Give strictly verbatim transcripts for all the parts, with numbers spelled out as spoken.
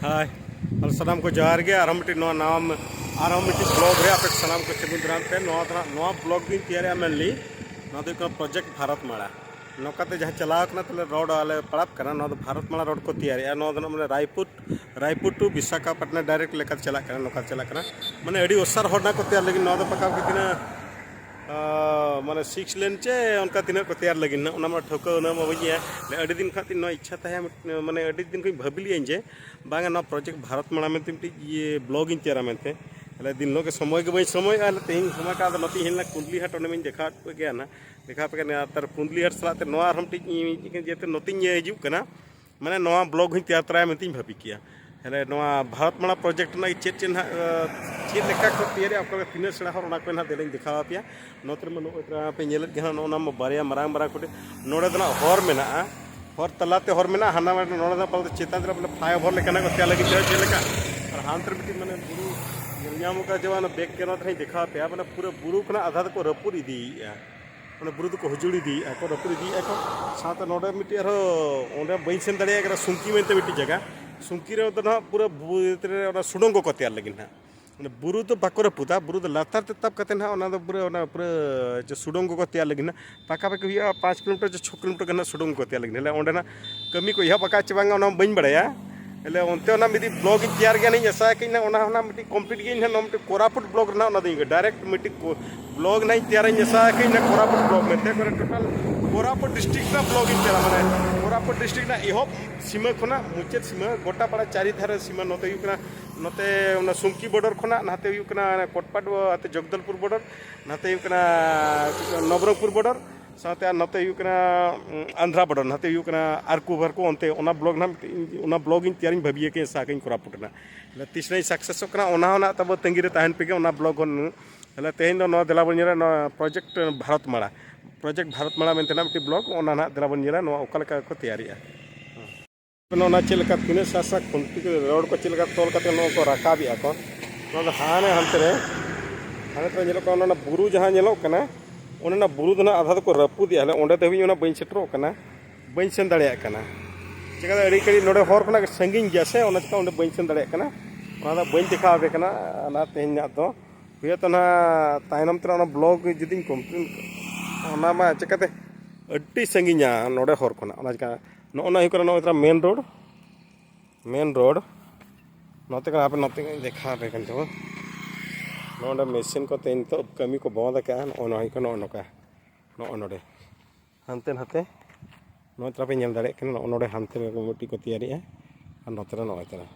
ᱦᱟᱭ, ᱟᱨ ᱥᱟᱱᱟᱢ ᱠᱚ ᱡᱚᱦᱟᱨ ᱜᱮ᱾ ᱟᱨᱦᱚᱸ ᱢᱤᱫᱴᱤᱡ ᱱᱚᱣᱟ ᱱᱟᱣᱟ, ᱟᱨᱦᱚᱸ ᱢᱤᱫᱴᱤᱡ ᱵᱞᱚᱜ ᱨᱮ ᱟᱯᱮ ᱥᱟᱱᱟᱢ ᱠᱚ ᱥᱟᱹᱜᱩᱱ ᱫᱟᱨᱟᱢ ᱯᱮ᱾ ᱱᱚᱣᱟ ᱫᱚ ᱦᱟᱸᱜ, ᱱᱚᱣᱟ ᱵᱞᱚᱜ ᱫᱚᱧ ᱛᱮᱭᱟᱨᱮᱜᱼᱟ mainly, ᱱᱚᱣᱟ ᱫᱚ ᱦᱩᱭᱩᱜ ᱠᱟᱱᱟ ᱯᱨᱚᱡᱮᱠᱴ ᱵᱷᱟᱨᱚᱛ ᱢᱟᱲᱟ᱾ ᱱᱚᱝᱠᱟᱛᱮ ᱡᱟᱦᱟᱸ ᱪᱟᱞᱟᱣ ᱠᱟᱱᱟ, ᱛᱟᱦᱞᱮ ᱨᱳᱰ ᱟᱞᱮ ᱯᱟᱲᱟᱜ ᱠᱟᱱᱟ, ᱱᱚᱣᱟ ᱫᱚ ᱵᱷᱟᱨᱚᱛ ᱢᱟᱲᱟ ᱨᱳᱰ ᱠᱚ ᱛᱮᱭᱟᱨᱮᱜᱼᱟ᱾ ᱱᱚᱣᱟ ᱫᱚ ᱱᱟᱜ ᱢᱟᱱᱮ ᱨᱟᱭᱯᱩᱨ, ᱨᱟᱭᱯᱩᱨ to ᱵᱤᱥᱟᱠᱷᱟᱯᱟᱴᱱᱟ direct ᱞᱮᱠᱟᱛᱮ ᱪᱟᱞᱟᱜ ᱠᱟᱱᱟ, ᱱᱚᱝᱠᱟ ᱪᱟᱞᱟᱜ ᱠᱟᱱᱟ᱾ ᱢᱟᱱᱮ ᱟᱹᱰᱤ ᱚᱥᱟᱨ ᱦᱚᱨ ᱱᱟᱜ ᱠᱚ ᱛᱮᱭᱟᱨ ᱞᱟᱹᱜᱤᱫ᱾ ᱱᱚᱣᱟ ᱫᱚ ᱯᱟᱠᱟ ᱯᱟᱠᱤ ᱛᱤᱱᱟᱹᱜ, ᱟᱸ, ᱢᱟᱱᱮ six lane ᱪᱮ ᱚᱱᱠᱟ ᱛᱤᱱᱟᱹᱜ ᱠᱚ ᱛᱮᱭᱟᱨ ᱞᱟᱹᱜᱤᱫ ᱱᱟᱜ, ᱚᱱᱟ ᱢᱟ ᱴᱷᱟᱹᱣᱠᱟᱹ ᱩᱱᱟᱹᱜ ᱢᱟ ᱵᱟᱹᱧ ᱤᱭᱟᱹ᱾ ᱟᱹᱰᱤ ᱫᱤᱱ ᱠᱷᱚᱱᱟᱜ ᱛᱤᱧ ᱱᱚᱣᱟ ᱤᱪᱪᱷᱟ ᱛᱟᱦᱮᱸ, ᱢᱟᱱᱮ ᱟᱹᱰᱤ ᱫᱤᱱ ᱠᱷᱚᱱᱤᱧ ᱵᱷᱟᱹᱵᱤ ᱞᱮᱜᱼᱟᱹᱧ ᱡᱮ ᱵᱟᱝᱟ, ᱱᱚᱣᱟ ᱯᱨᱚᱡᱮᱠᱴ ᱵᱷᱟᱨᱚᱛ ᱢᱟᱲᱟ ᱢᱮᱱᱛᱮ ᱢᱤᱫᱴᱤᱡ ᱤᱭᱟᱹ ᱵᱞᱚᱜ ᱤᱧ ᱛᱮᱭᱟᱨᱟ ᱢᱮᱱᱛᱮ᱾ ᱛᱟᱦᱞᱮ ᱫᱤᱱ ᱦᱤᱞᱳᱜ ᱜᱮ ᱥᱚᱢᱚᱭ ᱜᱮ ᱵᱟᱹᱧ ᱥᱚᱢᱚᱭᱚᱜᱼᱟ᱾ ᱛᱟᱦᱞᱮ ᱛᱮᱦᱮᱧ ᱥᱚᱢᱚᱭ ᱠᱟᱜ ᱟᱫᱚ ᱱᱚᱛᱮᱧ ᱦᱮᱡ ᱞᱮᱱᱟ ᱠᱩᱸᱫᱽᱞᱤ ᱦᱟᱴ, ᱚᱸᱰᱮ ᱢᱟᱧ ᱫᱮᱠᱷᱟᱣᱟᱫ ᱯᱮ ᱜᱮᱭᱟ ᱱᱟᱜ, ᱫᱮᱠᱷᱟᱣ ᱯᱮ ᱜᱮᱭᱟ᱾ ᱟᱨ ᱛᱟᱨ ᱠᱩᱸᱫᱽᱞᱤ ᱦᱟᱴ ᱥᱟᱞᱟᱜ ᱛᱮ ᱱᱚᱣᱟ ᱟᱨᱦᱚᱸ ᱢᱤᱫᱴᱤᱡ ᱤᱧ, ᱡᱮᱦᱮᱛᱩ ᱱᱚᱛᱮᱧ ᱦᱤᱡᱩᱜ ᱠᱟᱱᱟ, ᱢᱟᱱᱮ ᱱᱚᱣᱟ ᱵᱞᱚᱜ ᱦᱚᱸᱧ ᱛᱮᱭᱟᱨ ᱛᱚᱨᱟᱭᱟ ᱢᱮᱱᱛᱮᱧ ᱵᱷᱟᱹᱵᱤ ᱠᱮᱜᱼᱟ᱾ ᱛᱟᱦᱞᱮ ᱱᱚᱣᱟ ᱵᱷᱟᱨᱚᱛ ᱢᱟᱲᱟ ᱯᱨᱚᱡᱮᱠᱴ ᱨᱮᱱᱟᱜ ᱪᱮᱫ ᱪᱮᱫ ᱱᱟᱜ, ᱟᱸ, ᱪᱮᱫ ᱞᱮᱠᱟ ᱠᱚ ᱛᱮᱭᱟᱨᱮᱜᱼᱟ, ᱚᱠᱟ ᱞᱮᱠᱟ ᱛᱤᱱᱟᱹᱜ ᱥᱮᱬᱟ ᱦᱚᱨ, ᱚᱱᱟ ᱠᱚ ᱱᱟᱜ ᱫᱮᱞᱟᱧ ᱫᱮᱠᱷᱟᱣ ᱟᱯᱮᱭᱟ᱾ ᱱᱚᱛᱮ ᱨᱮᱢᱟ ᱱᱚᱜᱼᱚᱭ ᱛᱚᱨᱟ ᱯᱮ ᱧᱮᱞᱮᱫ ᱜᱮ ᱦᱟᱸᱜ, ᱱᱚᱜᱼᱚ ᱱᱟ ᱢᱟ ᱵᱟᱨᱭᱟ ᱢᱟᱨᱟᱝ ᱢᱟᱨᱟᱝ ᱠᱩᱴᱤ᱾ ᱱᱚᱰᱮ ᱫᱚ ᱱᱟᱜ ᱦᱚᱨ ᱢᱮᱱᱟᱜᱼᱟ, ᱦᱚᱨ ᱛᱟᱞᱟᱛᱮ ᱦᱚᱨ ᱢᱮᱱᱟᱜᱼᱟ᱾ ᱦᱟᱱᱟ ᱢᱟ ᱱᱚᱰᱮ ᱫᱚ ᱟᱯᱟᱛᱚᱛᱚ ᱪᱮᱛᱟᱱ ᱨᱮ ᱵᱚᱞᱮ flyover ᱞᱮᱠᱟᱱᱟᱜ ᱠᱚ ᱛᱮᱭᱟᱨ ᱞᱟᱹᱜᱤᱫ ᱛᱮ ᱪᱮᱫ ᱞᱮᱠᱟ᱾ ᱟᱨ ᱦᱟᱱᱛᱮ ᱨᱮ ᱢᱤᱫᱴᱤᱡ ᱢᱟᱱᱮ ᱵᱩᱨᱩ ᱧᱮᱞ ᱧᱟᱢᱚᱜ ᱠᱟᱱᱟ, ᱡᱮ ᱚᱱᱟ back camera ᱛᱮᱦᱚᱸᱧ ᱫᱮᱠᱷᱟᱣ ᱟᱯᱮᱭᱟ, ᱢᱟᱱᱮ ᱯᱩᱨᱟᱹ ᱵᱩᱨᱩ ᱠᱷᱚᱱᱟᱜ ᱟᱫᱷᱟ ᱫᱚᱠᱚ ᱨᱟᱹᱯᱩᱫ ᱤᱫᱤᱭᱮᱫᱼᱟ᱾ ᱚᱱᱟ ᱵᱩᱨᱩ ᱫᱚᱠᱚ ᱦᱩᱡᱩᱲ ᱤᱫᱤᱭᱮᱫᱼᱟ ᱠᱚ, ᱨᱟᱹᱯᱩᱫ ᱤᱫᱤᱭᱮᱫᱼᱟ ᱠᱚ᱾ ᱥᱟᱶᱛᱮ ᱱᱚᱰᱮ ᱢᱤᱫᱴᱤᱡ ᱟᱨᱦᱚᱸ ᱚᱸᱰᱮ ᱵᱟᱹᱧ ᱥᱮᱱ ᱫᱟᱲᱮᱭᱟᱜ ᱠᱟᱱᱟ, ᱥᱩᱝᱠᱤ ᱢᱮᱱᱛᱮ ᱢᱤᱫᱴᱤᱡ ᱡᱟᱭᱜᱟ᱾ ᱥᱩᱝᱠᱤ ᱨᱮᱫᱚ ᱱᱟᱦᱟᱜ ᱯᱩᱨᱟᱹ ᱵᱷᱤᱛᱨᱤ ᱨᱮ ᱚᱱᱟ ᱥᱩᱰᱚᱝᱜᱚ ᱠᱚ ᱛᱮᱭᱟᱨ ᱞᱟᱹᱜᱤᱫ ᱱᱟᱦᱟᱜ᱾ ᱢᱟᱱᱮ ᱵᱩᱨᱩ ᱫᱚ ᱵᱟᱠᱚ ᱨᱟᱹᱯᱩᱫᱟ, ᱵᱩᱨᱩ ᱫᱚ ᱞᱟᱛᱟᱨ ᱛᱮ ᱛᱟᱵ ᱠᱟᱛᱮ ᱱᱟᱦᱟᱜ ᱚᱱᱟ ᱫᱚ ᱯᱩᱨᱟᱹ, ᱚᱱᱟ ᱯᱩᱨᱟᱹ ᱡᱮ ᱥᱩᱰᱚᱝᱜᱚ ᱠᱚ ᱛᱮᱭᱟᱨ ᱞᱟᱹᱜᱤᱫ ᱱᱟᱦᱟᱜ᱾ ᱯᱟᱠᱟ ᱯᱟᱠᱤ ᱦᱩᱭᱩᱜᱼᱟ ᱯᱟᱸᱪ ᱠᱤᱞᱳᱢᱤᱴᱟᱨ ᱪᱮ ᱪᱷᱚ ᱠᱤᱞᱳᱢᱤᱴᱟᱨ ᱜᱟᱱ ᱱᱟᱦᱟᱜ ᱥᱩᱰᱚᱝᱜᱚ ᱠᱚ ᱛᱮᱭᱟᱨ ᱞᱟᱹᱜᱤᱫ᱾ ᱦᱮᱸ, ᱚᱸᱰᱮ ᱱᱟᱦᱟᱜ ᱠᱟᱹᱢᱤ ᱠᱚ ᱮᱦᱚᱵ ᱟᱠᱟᱫ ᱪᱮ ᱵᱟᱝᱟ, ᱚᱱᱟ ᱵᱟᱹᱧ ᱵᱟᱲᱟᱭᱟ᱾ ᱛᱟᱦᱞᱮ ᱚᱱᱛᱮ ᱚᱱᱟ ᱢᱤᱫᱴᱤᱡ ᱵᱞᱚᱜ ᱤᱧ ᱛᱮᱭᱟᱨ ᱜᱮᱭᱟ ᱱᱟᱦᱟᱜ, ᱤᱧ ᱟᱥᱟ ᱟᱠᱟᱫᱟᱹᱧ ᱱᱟᱦᱟᱜ ᱚᱱᱟ ᱦᱚᱸ ᱱᱟᱦᱟᱜ ᱢᱤᱫᱴᱤᱡ complete ᱜᱮ ᱤᱧ ᱱᱟᱦᱟᱜ ᱱᱚᱣᱟ ᱢᱤᱫᱴᱤᱡ ᱠᱳᱨᱟᱯᱩᱴ ᱵᱞᱚᱜ ᱨᱮᱱᱟᱜ ᱚᱱᱟ ᱫᱚ ᱤᱧ direct ᱢᱤᱫᱴᱤᱡ ᱠᱚ-, ᱵᱞᱚᱜ ᱱᱟᱦᱟᱜ ᱤᱧ ᱛᱮᱭᱟᱨᱟᱧ ᱟᱥᱟ ᱟᱠᱟᱫᱟᱹᱧ ᱱᱟᱦᱟᱜ ᱠᱳᱨᱟᱯᱩᱴ ᱵᱞᱚᱜ ᱢᱮᱱᱛᱮ᱾ ᱚᱠᱟᱨᱮ total ᱠᱳᱨᱟᱯᱩᱴ district ᱨᱮᱱᱟᱜ ᱵᱞᱚᱜ ᱤᱧ ᱛᱮᱭᱟᱨᱟ, ᱢᱟᱱᱮ ᱠᱳᱨᱟᱯᱩᱴ district ᱨᱮᱱᱟᱜ ᱮᱦᱚᱵ ᱥᱤᱢᱟᱹ ᱠᱷᱚᱱᱟᱜ ᱢᱩᱪᱟᱹᱫ ᱥᱤᱢᱟᱹ, ᱜᱚᱴᱟ ᱯᱟᱲᱟ ᱪᱟᱹᱨᱤ ᱫᱷᱟᱨᱮ ᱥᱤᱢᱟᱹ, ᱱᱚᱛᱮ ᱦᱩᱭᱩᱜ ᱠᱟᱱᱟ, ᱱᱚᱛᱮ ᱚᱱᱟ ᱥᱩᱝᱠᱤ border ᱠᱷᱚᱱᱟᱜ ᱱᱟᱛᱮ ᱦᱩᱭᱩᱜ ᱠᱟᱱᱟ ᱠᱚᱴᱯᱟᱰ, ᱟᱛᱮ ᱡᱚᱜᱽᱫᱚᱞᱯᱩᱨ border, ᱱᱟᱛᱮ ᱦᱩᱭᱩᱜ ᱠᱟᱱᱟ ᱱᱚᱵᱚᱨᱚᱝᱯᱩᱨ border, ᱥᱟᱶᱛᱮ ᱟᱨ ᱱᱚᱛᱮ ᱦᱩᱭᱩᱜ ᱠᱟᱱᱟ, ᱩᱸ, ᱟᱱᱫᱷᱨᱟ border, ᱱᱟᱛᱮ ᱦᱩᱭᱩᱜ ᱠᱟᱱᱟ ᱟᱨᱠᱩ ᱵᱷᱟᱨᱠᱩ, ᱚᱱᱛᱮ ᱚᱱᱟ ᱵᱞᱚᱜ ᱱᱟᱦᱟᱜ ᱢᱤᱫᱴᱤᱡ ᱤᱧ, ᱚᱱᱟ ᱵᱞᱚᱜ ᱤᱧ ᱛᱮᱭᱟᱨᱤᱧ ᱵᱷᱟᱹᱵᱤ ᱟᱠᱟᱫᱟᱹᱧ, ᱥᱟᱦ ᱠᱟᱹᱧ ᱠᱳᱨᱟᱯᱩᱴ ᱨᱮᱱᱟᱜ᱾ ᱛᱟᱦᱞᱮ ᱛᱤᱥ ᱱᱟᱜ ᱤᱧ successᱚᱜ ᱠᱟᱱᱟ, ᱚᱱᱟ ᱦᱚᱸ ᱱᱟᱦᱟᱜ ᱛᱟᱵᱚ ᱛᱟᱺᱜᱤ ᱨᱮ ᱛᱟᱦᱮᱱ ᱯᱮᱜᱮ, ᱚᱱᱟ ᱵᱞᱚᱜ ᱦᱚᱸ᱾ ᱛᱟᱦᱞᱮ ᱛᱮᱦᱮᱧ ᱫᱚ ᱱᱚᱣᱟ ᱫᱮᱞᱟ ᱵᱚᱱ ᱧᱮᱞᱟ, ᱱᱚᱣᱟ ᱯᱨᱚᱡᱮᱠᱴ ᱵᱷᱟᱨᱚᱛ ᱢᱟᱲᱟ, ᱯᱨᱚᱡᱮᱠᱴ ᱵᱷᱟᱨᱚᱛ ᱢᱟᱲᱟ ᱢᱮᱱᱛᱮ ᱱᱟᱜ ᱢᱤᱫᱴᱤᱡ ᱵᱞᱚᱜ, ᱚᱱᱟ ᱱᱟᱦᱟᱜ ᱫᱮᱞᱟ ᱵᱚᱱ ᱧᱮᱞᱟ, ᱱᱚᱣᱟ ᱚᱠᱟ ᱞᱮᱠᱟ ᱠᱚ ᱛᱮᱭᱟᱨᱮᱜᱼᱟ᱾ ᱚᱱᱟ ᱪᱮᱫ ᱞᱮᱠᱟ ᱛᱤᱱᱟᱹᱜ ᱥᱟᱥᱟ ᱠᱷᱩᱱᱴᱤ ᱠᱚ, ᱨᱚᱰ ᱠᱚ ᱪᱮᱫ ᱞᱮᱠᱟ ᱛᱚᱞ ᱠᱟᱛᱮ ᱱᱚᱣᱟ ᱠᱚ ᱨᱟᱠᱟᱵᱮᱜᱼᱟ ᱠᱚ, ᱱᱚᱣᱟ ᱫᱚ ᱦᱟᱱᱮ ᱦᱟᱱᱛᱮ ᱨᱮ, ᱦᱟᱱᱮ ᱛᱚ ᱧᱮᱞᱚᱜ ᱠᱟᱱᱟ, ᱚᱱᱟ ᱵᱩᱨᱩ ᱡᱟᱦᱟᱸ ᱧᱮᱞᱚᱜ ᱠᱟᱱᱟ, ᱚᱱᱟ ᱚᱱᱟ ᱵᱩᱨᱩ ᱫᱚ ᱱᱟᱜ ᱟᱫᱷᱟ ᱫᱚᱠᱚ ᱨᱟᱹᱯᱩᱫᱮᱜᱼᱟ᱾ ᱦᱟᱱᱮ ᱚᱸᱰᱮ ᱫᱷᱟᱹᱵᱤᱡ ᱚᱱᱟ ᱵᱟᱹᱧ ᱥᱮᱴᱮᱨᱚᱜ ᱠᱟᱱᱟ, ᱵᱟᱹᱧ ᱥᱮᱱ ᱫᱟᱲᱮᱭᱟᱜ ᱠᱟᱱᱟ᱾ ᱪᱮᱠᱟᱛᱮ ᱟᱹᱰᱤ ᱠᱟᱹᱴᱤᱡ ᱱᱚᱰᱮ ᱦᱚᱨ ᱠᱷᱚᱱᱟᱜ ᱥᱟᱺᱜᱤᱧ ᱜᱮᱭᱟ ᱥᱮ, ᱚᱱᱟ ᱪᱤᱠᱟ ᱚᱸᱰᱮ ᱵᱟᱹᱧ ᱥᱮᱱ ᱫᱟᱲᱮᱭᱟᱜ ᱠᱟᱱᱟ᱾ ᱚᱱᱟ ᱫᱚ ᱵᱟᱹᱧ ᱫᱮᱠᱷᱟᱣ ᱟᱯᱮ ᱠᱟᱱᱟ ᱚᱱᱟ ᱛᱮᱦᱮᱧᱟᱜ ᱫᱚ᱾ ᱦᱩᱭᱩᱜ ᱛᱟᱦᱮᱱᱟ ᱛᱟᱭᱱᱚᱢ ᱛᱮ ᱚᱱᱟ ᱵᱞᱚᱜ ᱡᱩᱫᱤᱧ ᱠᱚᱢᱯᱞᱤᱴ, ᱚᱱᱟ ᱢᱟ ᱪᱤᱠᱟᱹᱛᱮ ᱟᱹᱰᱤ ᱥᱟᱺᱜᱤᱧᱟ ᱱᱚᱰᱮ ᱦᱚᱨ ᱠᱷᱚᱱᱟᱜ᱾ ᱚᱱᱟ ᱪᱤᱠᱟ ᱱᱚᱜᱼᱚ ᱱᱚᱣᱟ ᱦᱩᱭᱩᱜ ᱠᱟᱱᱟ ᱱᱚᱜᱼᱚᱭ ᱛᱟᱨᱟ ᱢᱮᱱ ᱨᱳᱰ, ᱢᱮᱱ ᱨᱳᱰ ᱱᱚᱛᱮ ᱠᱟᱱᱟ᱾ ᱦᱟᱯᱮ ᱱᱚᱛᱮ ᱫᱮᱠᱷᱟᱣ ᱟᱯᱮ ᱠᱟᱱ ᱪᱚᱝ᱾ ᱱᱚᱰᱮ ᱢᱮᱥᱤᱱ ᱠᱚᱛᱮ ᱱᱤᱛᱚᱜ ᱠᱟᱹᱢᱤ ᱠᱚ ᱵᱚᱱᱫ ᱟᱠᱟᱫᱼᱟ᱾ ᱱᱚᱜᱼᱚ ᱱᱚᱣᱟ ᱦᱩᱭᱩᱜ ᱠᱟᱱᱟ ᱱᱚᱜᱼᱚ ᱱᱚᱝᱠᱟ, ᱱᱚᱜᱼᱚ ᱱᱚᱰᱮ ᱦᱟᱱᱛᱮ ᱱᱟᱛᱮ ᱱᱚᱜᱼᱚᱭ ᱛᱟᱨᱟ ᱯᱮ ᱧᱮᱞ ᱫᱟᱲᱮᱭᱟᱜ ᱠᱟᱱᱟ᱾ ᱱᱚᱜᱼᱚ ᱱᱚᱰᱮ ᱦᱟᱱᱛᱮ ᱨᱮ ᱢᱤᱫᱴᱤᱡ ᱠᱚ ᱛᱮᱭᱟᱨᱮᱜᱼᱟ ᱟᱨ ᱱᱚᱛᱮ ᱨᱮ ᱱᱚᱜᱼᱚᱭ ᱛᱟᱨᱟ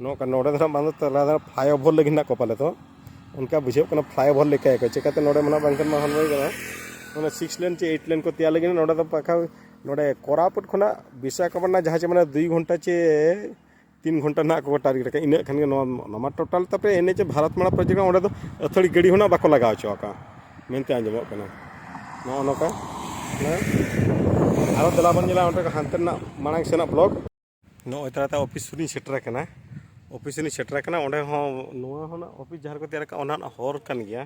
ᱱᱚᱝᱠᱟ ᱱᱚᱰᱮ ᱫᱚ ᱱᱟᱜ ᱵᱟᱝ ᱫᱚ ᱛᱟᱞᱟ ᱫᱚ ᱯᱷᱞᱟᱭ ᱳᱵᱷᱟᱨ ᱞᱟᱹᱜᱤᱫ ᱱᱟᱜ ᱠᱚ ᱯᱟᱞᱮ ᱫᱚ ᱚᱱᱠᱟ ᱵᱩᱡᱷᱟᱹᱜ ᱠᱟᱱᱟ᱾ ᱯᱷᱞᱟᱭ ᱳᱵᱷᱟᱨ ᱞᱮᱠᱟ ᱜᱮᱠᱚ ᱪᱮᱠᱟᱛᱮ ᱱᱚᱰᱮ ᱢᱟ ᱱᱟᱜ ᱵᱟᱝᱠᱷᱟᱱ ᱢᱟ ᱦᱚᱸ ᱵᱟᱝ ᱠᱟᱱᱟ᱾ ᱚᱱᱟ ᱥᱤᱠᱥ ᱞᱮᱱ ᱪᱮ ᱮᱭᱤᱴ ᱞᱮᱱ ᱠᱚ ᱛᱮᱭᱟᱨ ᱞᱟᱹᱜᱤᱫ ᱱᱚᱰᱮ ᱫᱚ ᱯᱟᱠᱟ ᱱᱚᱰᱮ ᱠᱚᱨᱟᱯᱩᱴ ᱠᱷᱚᱱᱟᱜ ᱵᱤᱥᱟᱠᱷᱟᱯᱟᱴᱱᱟ ᱡᱟᱦᱟᱸ ᱪᱮ ᱢᱟᱱᱮ ᱫᱩᱭ ᱜᱷᱚᱱᱴᱟ ᱪᱮ ᱛᱤᱱ ᱜᱷᱚᱱᱴᱟ ᱱᱟᱜ ᱠᱚ ᱴᱟᱨᱜᱮᱴ ᱟᱠᱟᱫ, ᱤᱱᱟᱹᱜ ᱠᱷᱟᱱ ᱜᱮ ᱱᱚᱣᱟ, ᱱᱚᱣᱟ ᱢᱟ ᱴᱳᱴᱟᱞ ᱛᱟᱯᱮ ᱮᱱ ᱮᱪ ᱵᱷᱟᱨᱚᱛ ᱢᱟᱞᱟ ᱯᱨᱚᱡᱮᱠᱴ ᱚᱸᱰᱮ ᱫᱚ ᱟᱹᱛᱷᱟᱹᱲᱤ ᱜᱟᱹᱰᱤ ᱦᱚᱸ ᱱᱟᱜ ᱵᱟᱠᱚ ᱞᱟᱜᱟᱣ ᱦᱚᱪᱚ ᱟᱠᱟᱫᱼᱟ ᱢᱮᱱᱛᱮ ᱟᱸᱡᱚᱢᱚᱜ ᱠᱟᱱᱟ᱾ ᱱᱚᱜᱼᱚ ᱱᱚᱝᱠᱟ ᱦᱮᱸ᱾ ᱟᱨᱚ ᱫᱮᱞᱟ ᱵᱚᱱ ᱧᱮᱞᱟ ᱚᱸᱰᱮ ᱦᱟᱱᱛᱮ ᱨᱮᱱᱟᱜ ᱢᱟᱲᱟᱝ ᱥᱮᱱᱟᱜ ᱵᱞᱚᱜ᱾ ᱱᱚᱜᱼᱚᱭ ᱛᱟᱞᱟᱛᱮ ᱚᱯᱷᱤᱥ ᱥᱩᱨᱤᱧ ᱥᱮᱴᱮᱨ ᱟᱠᱟᱱᱟ᱾ ᱚᱯᱷᱤᱥ ᱥᱩᱨᱤᱧ ᱥᱮᱴᱮᱨ ᱟᱠᱟᱱᱟ᱾ ᱚᱸᱰᱮ ᱦᱚᱸ ᱱᱚᱣᱟ ᱦᱚᱸ ᱱᱟᱜ ᱚᱯᱷᱤᱥ ᱡᱟᱦᱟᱸ ᱨᱮᱠᱚ ᱛᱮᱭᱟᱨ ᱟᱠᱟᱫ ᱚᱱᱟ ᱱᱟᱜ ᱦᱚᱨ ᱠᱟᱱ ᱜᱮᱭᱟ᱾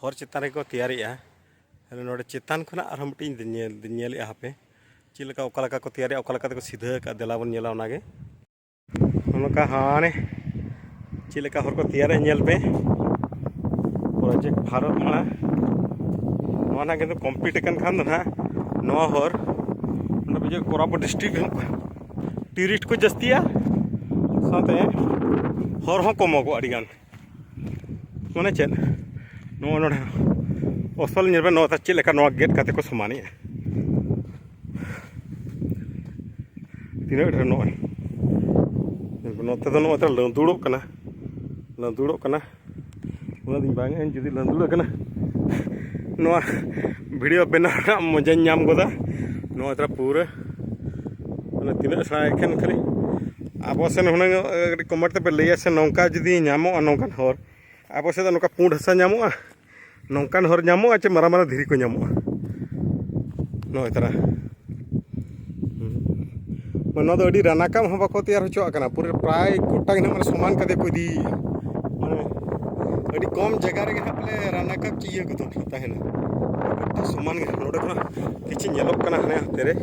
ᱦᱚᱨ ᱪᱮᱛᱟᱱ ᱨᱮᱠᱚ ᱛᱮᱭᱟᱨᱮᱜᱼᱟ᱾ ᱱᱚᱰᱮ ᱪᱮᱛᱟᱱ ᱠᱷᱚᱱᱟᱜ ᱟᱨᱦᱚᱸ ᱢᱤᱫᱴᱤᱡ ᱧᱮᱞ, ᱧᱮᱞᱮᱜᱼᱟ ᱦᱟᱯᱮ ᱪᱮᱫ ᱞᱮᱠᱟ, ᱚᱠᱟ ᱞᱮᱠᱟ ᱠᱚ ᱛᱮᱭᱟᱨᱮᱜᱼᱟ, ᱚᱠᱟ ᱞᱮᱠᱟ ᱛᱮᱠᱚ ᱥᱤᱫᱷᱟᱹ ᱟᱠᱟᱫᱼᱟ᱾ ᱫᱮᱞᱟ ᱵᱚᱱ ᱧᱮᱞᱟ ᱚᱱᱟᱜᱮ᱾ ᱱᱚᱝᱠᱟ ᱦᱟᱱᱮ ᱪᱮᱫ ᱞᱮᱠᱟ ᱦᱚᱨ ᱠᱚ ᱛᱮᱭᱟᱨᱮᱜᱼᱟ ᱧᱮᱞ ᱯᱮ᱾ ᱯᱨᱚᱡᱮᱠᱴ ᱵᱷᱟᱨᱚᱛ ᱢᱟᱞᱟ ᱱᱚᱣᱟ ᱱᱟᱜ ᱠᱤᱱᱛᱩ ᱠᱚᱢᱯᱞᱤᱴ ᱟᱠᱟᱱ ᱠᱷᱟᱱ ᱫᱚ ᱱᱟᱜ ᱱᱚᱣᱟ ᱦᱚᱨ ᱚᱸᱰᱮ ᱵᱩᱡᱷᱟᱹᱜ ᱠᱳᱨᱟᱯᱩᱴ ᱰᱤᱥᱴᱨᱤᱠᱴ ᱨᱮᱦᱚᱸ ᱴᱩᱨᱤᱥᱴ ᱠᱚ ᱡᱟᱹᱥᱛᱤᱜᱼᱟ, ᱥᱟᱶᱛᱮ ᱦᱚᱨ ᱦᱚᱸ ᱠᱚᱢᱚᱜᱚᱜᱼᱟ ᱟᱹᱰᱤᱜᱟᱱ᱾ ᱢᱟᱱᱮ ᱪᱮᱫ ᱱᱚᱜᱼᱚ ᱱᱚᱰᱮ ᱚᱥᱚᱞ ᱧᱮᱞ ᱵᱮᱱ ᱱᱚᱣᱟ ᱪᱮᱫ ᱞᱮᱠᱟ ᱱᱚᱣᱟ ᱜᱮᱫ ᱠᱟᱛᱮ ᱠᱚ ᱥᱚᱢᱟᱱᱮᱜᱼᱟ᱾ ᱛᱤᱱᱟᱹᱜ ᱰᱷᱮᱨ ᱱᱚᱜᱼᱚᱭ ᱱᱚᱛᱮ ᱫᱚ ᱱᱚᱜᱼᱚᱭ ᱛᱚ ᱞᱟᱹᱸᱫᱩᱲᱚᱜ ᱠᱟᱱᱟ, ᱞᱟᱹᱸᱫᱩᱲᱚᱜ ᱠᱟᱱᱟ᱾ ᱩᱱᱟᱹᱜ ᱫᱤᱱ ᱵᱟᱝ ᱤᱧ ᱡᱩᱫᱤ ᱞᱟᱹᱸᱫᱩᱲ ᱟᱠᱟᱱᱟ ᱱᱚᱣᱟ ᱵᱷᱤᱰᱤᱭᱳ ᱵᱮᱱᱟᱣ ᱨᱮᱱᱟᱜ ᱢᱚᱡᱟᱧ ᱧᱟᱢ ᱜᱚᱫᱟ᱾ ᱱᱚᱣᱟ ᱛᱚᱨᱟ ᱯᱩᱨᱟᱹ ᱢᱟᱱᱮ ᱛᱤᱱᱟᱹᱜ ᱥᱟᱭ ᱮᱠᱷᱮᱱ ᱠᱷᱟᱹᱞᱤ ᱟᱵᱚ ᱥᱮᱱ ᱦᱩᱱᱟᱹᱝ ᱠᱟᱹᱴᱤᱡ ᱠᱚᱢᱮᱱᱴ ᱛᱮᱯᱮ ᱞᱟᱹᱭᱟ ᱥᱮ ᱱᱚᱝᱠᱟ ᱡᱩᱫᱤ ᱧᱟᱢᱚᱜᱼᱟ ᱱᱚᱝᱠᱟᱱ ᱦᱚᱨ ᱟᱵᱚ ᱥᱮᱫ ᱫᱚ ᱱᱚᱝᱠᱟ ᱯᱩᱸᱰ ᱦᱟᱥᱟ ᱧᱟᱢᱚᱜᱼᱟ, ᱱᱚᱝᱠᱟᱱ ᱦᱚᱨ ᱧᱟᱢᱚᱜᱼᱟ ᱪᱮ ᱢᱟᱨᱟᱝ ᱢᱟᱨᱟᱝ ᱫᱷᱤᱨᱤ ᱠᱚ ᱧᱟᱢᱚᱜᱼᱟ᱾ ᱱᱚᱜᱼᱚᱭ ᱛᱟᱨᱟ ᱦᱩᱸ᱾ ᱱᱚᱣᱟ ᱫᱚ ᱟᱹᱰᱤ ᱨᱟᱱᱟᱠᱟᱵ ᱦᱚᱸ ᱵᱟᱠᱚ ᱛᱮᱭᱟᱨ ᱦᱚᱪᱚᱣᱟᱜ ᱠᱟᱱᱟ, ᱯᱩᱨᱟᱹ ᱯᱨᱟᱭ ᱜᱚᱴᱟ ᱜᱮ ᱱᱟᱜ ᱢᱟᱱᱮ ᱥᱚᱢᱟᱱ ᱠᱟᱛᱮ ᱠᱚ ᱤᱫᱤᱭᱮᱫᱼᱟ᱾ ᱢᱟᱱᱮ ᱟᱹᱰᱤ ᱠᱚᱢ ᱡᱟᱭᱜᱟ ᱨᱮᱜᱮ ᱱᱟᱜ ᱯᱟᱞᱮ ᱨᱟᱱᱟᱠᱟᱵ ᱪᱮ ᱤᱭᱟᱹ ᱠᱚᱫᱚ ᱛᱟᱦᱮᱱᱟ᱾ ᱜᱚᱴᱟ ᱥᱚᱢᱟᱱ ᱜᱮ ᱱᱚᱰᱮ ᱠᱷᱚᱱᱟᱜ ᱠᱤᱪᱷᱩ ᱧᱮᱞᱚᱜ ᱠᱟᱱᱟ ᱦᱟᱱᱮ ᱦᱟᱱᱛᱮ ᱨᱮ᱾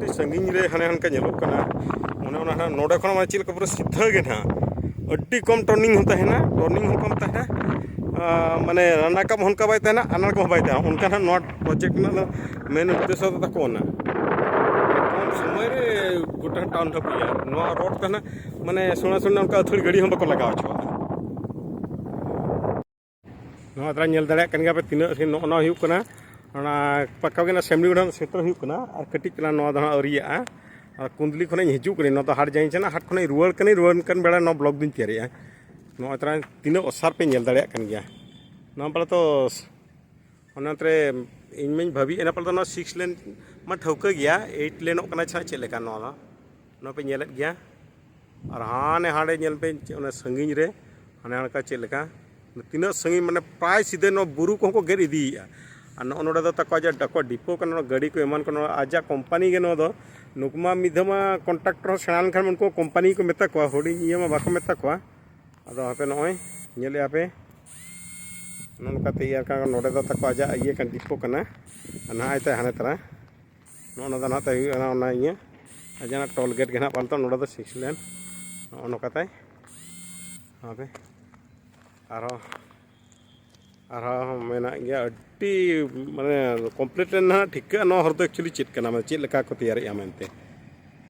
ᱟᱹᱰᱤ ᱥᱟᱺᱜᱤᱧ ᱨᱮ ᱦᱟᱱᱮ ᱦᱟᱱᱠᱟ ᱧᱮᱞᱚᱜ ᱠᱟᱱᱟ᱾ ᱚᱱᱮ ᱚᱱᱟ ᱦᱟᱸᱜ ᱱᱚᱰᱮ ᱠᱷᱚᱱ ᱢᱟᱱᱮ ᱪᱮᱫ ᱞᱮᱠᱟ ᱯᱩᱨᱟᱹ ᱥᱤᱫᱷᱟᱹ ᱜᱮ ᱱᱟᱦᱟᱜ, ᱟᱹᱰᱤ ᱠᱚᱢ ᱴᱟᱨᱱᱤᱝ ᱦᱚᱸ ᱛᱟᱦᱮᱱᱟ, ᱴᱟᱨᱱᱤᱝ ᱦᱚᱸ ᱠᱚᱢ ᱛᱟᱦᱮᱱᱟ᱾ ᱟᱨ ᱢᱟᱱᱮ ᱨᱟᱱᱟᱠᱟᱵ ᱦᱚᱸ ᱚᱱᱠᱟ ᱵᱟᱭ ᱛᱟᱦᱮᱱᱟ, ᱟᱨ ᱱᱚᱰᱮ ᱠᱚᱦᱚᱸ ᱵᱟᱭ ᱛᱟᱦᱮᱱᱟ᱾ ᱚᱱᱠᱟ ᱱᱟᱦᱟᱜ ᱱᱚᱣᱟ ᱯᱨᱚᱡᱮᱠᱴ ᱨᱮᱱᱟᱜ ᱫᱚ ᱢᱮᱱ ᱩᱫᱽᱫᱮᱥᱥᱚ ᱫᱚ ᱛᱟᱠᱚ ᱚᱱᱟ᱾ ᱠᱚᱢ ᱥᱚᱢᱚᱭ ᱨᱮ ᱜᱚᱴᱟ ᱴᱟᱣᱩᱱ ᱫᱷᱟᱹᱵᱤᱡ ᱱᱚᱣᱟ ᱨᱳᱰ ᱛᱟᱦᱮᱱᱟ, ᱢᱟᱱᱮ ᱥᱮᱬᱟ ᱥᱮᱬᱟ ᱚᱱᱠᱟ ᱟᱹᱛᱷᱟᱹᱲᱤ ᱜᱟᱹᱰᱤ ᱦᱚᱸ ᱵᱟᱠᱚ ᱞᱟᱜᱟᱣ ᱦᱚᱪᱚᱣᱟᱜᱼᱟ᱾ ᱱᱚᱣᱟ ᱛᱟᱨᱟ ᱧᱮᱞ ᱫᱟᱲᱮᱭᱟᱜ ᱠᱟᱱ ᱜᱮᱭᱟ ᱯᱮ ᱛᱤᱱᱟᱹᱜ ᱥᱟᱺᱜᱤᱧ ᱱᱚᱜᱼᱚ ᱱᱚᱣᱟ ᱦᱩᱭᱩᱜ ᱠᱟᱱᱟ, ᱚᱱᱟ ᱯᱟᱠᱟ ᱜᱮ ᱚᱱᱟ ᱥᱮᱢᱲᱤ ᱜᱚᱰᱟ ᱥᱮᱴᱮᱨ ᱦᱩᱭᱩᱜ ᱠᱟᱱᱟ᱾ ᱟᱨ ᱠᱟᱹᱴᱤᱡ ᱪᱟᱞᱟᱝ ᱱᱚᱣᱟ ᱫᱚ ᱦᱟᱸᱜ ᱟᱹᱣᱨᱤᱭᱟᱜᱼᱟ᱾ ᱟᱨ ᱠᱩᱸᱫᱽᱞᱤ ᱠᱷᱚᱱᱟᱜ ᱤᱧ ᱦᱤᱡᱩᱜ ᱠᱟᱹᱱᱟᱹᱧ, ᱱᱚᱣᱟ ᱫᱚ ᱦᱟᱴ ᱡᱟᱭᱤᱧ ᱪᱟᱞᱟᱜᱼᱟ, ᱦᱟᱴ ᱠᱷᱚᱱᱟᱜ ᱤᱧ ᱨᱩᱣᱟᱹᱲ ᱠᱟᱹᱱᱟᱹᱧ, ᱨᱩᱣᱟᱹᱲ ᱠᱟᱱ ᱵᱮᱲᱟ ᱱᱚᱣᱟ ᱵᱞᱚᱜ ᱫᱚᱧ ᱛᱮᱭᱟᱨᱮᱜᱼᱟ᱾ ᱱᱚᱜᱼᱚᱭ ᱛᱟᱨᱟ ᱛᱤᱱᱟᱹᱜ ᱚᱥᱟᱨ ᱯᱮ ᱧᱮᱞ ᱫᱟᱲᱮᱭᱟᱜ ᱠᱟᱱ ᱜᱮᱭᱟ᱾ ᱱᱚᱣᱟ ᱯᱟᱞᱮ ᱛᱚ ᱚᱱᱟ ᱛᱮ ᱤᱧ ᱢᱟᱧ ᱵᱷᱟᱹᱵᱤᱭᱮᱫ ᱚᱱᱟ ᱯᱟᱞᱮ ᱫᱚ ᱱᱚᱣᱟ ᱥᱤᱠᱥ ᱞᱮᱱ ᱢᱟ ᱴᱷᱟᱹᱣᱠᱟᱹ ᱜᱮᱭᱟ, ᱮᱭᱤᱴ ᱞᱮᱱᱚᱜ ᱠᱟᱱᱟ ᱪᱷᱟ ᱪᱮᱫ ᱞᱮᱠᱟ ᱱᱚᱣᱟ ᱫᱚ? ᱱᱚᱣᱟ ᱯᱮ ᱧᱮᱞᱮᱫ ᱜᱮᱭᱟ᱾ ᱟᱨ ᱦᱟᱱᱮ ᱦᱟᱸᱰᱮ ᱧᱮᱞ ᱯᱮ ᱪᱮᱫ ᱚᱱᱟ ᱥᱟᱺᱜᱤᱧ ᱨᱮ ᱦᱟᱱᱮ ᱦᱟᱱᱠᱟ ᱪᱮᱫ ᱞᱮᱠᱟ ᱛᱤᱱᱟᱹᱜ ᱥᱟᱺᱜᱤᱧ, ᱢᱟᱱᱮ ᱯᱨᱟᱭ ᱥᱤᱫᱷᱟᱹ ᱱᱚᱣᱟ ᱵᱩᱨᱩ ᱠᱚᱦᱚᱸ ᱠᱚ ᱜᱮᱫ ᱤᱫᱤᱭᱮᱫᱼᱟ᱾ ᱟᱨ ᱱᱚᱜᱼᱚ ᱱᱚᱰᱮ ᱫᱚ ᱛᱟᱠᱚ ᱟᱡᱟᱜ ᱰᱟᱠᱚ ᱰᱤᱯᱳ ᱠᱟᱱᱟ, ᱱᱚᱣᱟ ᱜᱟᱹᱰᱤ ᱠᱚ ᱮᱢᱟᱱ ᱠᱚ, ᱱᱚᱣᱟ ᱟᱡᱟᱜ ᱠᱳᱢᱯᱟᱱᱤ ᱜᱮ ᱱᱚᱣᱟ ᱫᱚ᱾ ᱱᱩᱠᱩ ᱢᱟ ᱢᱤᱫ ᱫᱷᱟᱣ ᱢᱟ ᱠᱚᱱᱴᱨᱟᱠᱴᱚᱨ ᱦᱚᱸ ᱥᱮᱬᱟ ᱞᱮᱱᱠᱷᱟᱱ ᱩᱱᱠᱩ ᱠᱳᱢᱯᱟᱱᱤ ᱠᱚ ᱢᱮᱛᱟ ᱠᱚᱣᱟ, ᱦᱩᱰᱤᱧ ᱤᱭᱟᱹ ᱢᱟ ᱵᱟᱠᱚ ᱢᱮᱛᱟ ᱠᱚᱣᱟ᱾ ᱟᱫᱚ ᱦᱟᱯᱮ ᱱᱚᱜᱼᱚᱭ ᱧᱮᱞᱮᱫᱼᱟ ᱯᱮ, ᱱᱚᱜᱼᱚ ᱱᱚᱝᱠᱟ ᱛᱮᱭᱟᱨ ᱠᱟᱱᱟ᱾ ᱱᱚᱰᱮ ᱫᱚ ᱛᱟᱠᱚ ᱟᱡᱟᱜ ᱤᱭᱟᱹ ᱠᱟᱱ ᱰᱤᱯᱳ ᱠᱟᱱᱟ᱾ ᱟᱨ ᱱᱟᱦᱟᱜ ᱛᱮ ᱦᱟᱱᱮ ᱛᱟᱨᱟ ᱱᱚᱜᱼᱚ ᱱᱚᱣᱟ ᱫᱚ ᱱᱟᱦᱟᱜ ᱛᱮ ᱦᱩᱭᱩᱜ ᱠᱟᱱᱟ ᱚᱱᱟ ᱤᱭᱟᱹ, ᱟᱨ ᱡᱟᱦᱟᱸ ᱴᱳᱞ ᱜᱮᱴ ᱜᱮ ᱱᱟᱦᱟᱜ ᱯᱟᱞᱮ ᱱᱚᱰᱮ ᱫᱚ ᱥᱤᱠᱥ ᱞᱮᱱ᱾ ᱱᱚᱜᱼᱚ ᱱᱚᱝᱠᱟ ᱛᱮ ᱦᱟᱯᱮ ᱟᱨᱦᱚᱸ, ᱟᱨᱦᱚᱸ ᱢᱮᱱᱟᱜ ᱜᱮᱭᱟ᱾ ᱟᱹᱰᱤ ᱢᱟᱱᱮ ᱠᱚᱢᱯᱞᱤᱴ ᱞᱮᱱ ᱱᱟᱦᱟᱜ ᱴᱷᱤᱠᱟᱹᱜᱼᱟ ᱱᱚᱣᱟ ᱦᱚᱨ ᱫᱚ ᱮᱠᱪᱩᱭᱮᱞᱤ ᱪᱮᱫ ᱠᱟᱱᱟ, ᱢᱟᱱᱮ ᱪᱮᱫ ᱞᱮᱠᱟ ᱠᱚ ᱛᱮᱭᱟᱨᱮᱜᱼᱟ ᱢᱮᱱᱛᱮ᱾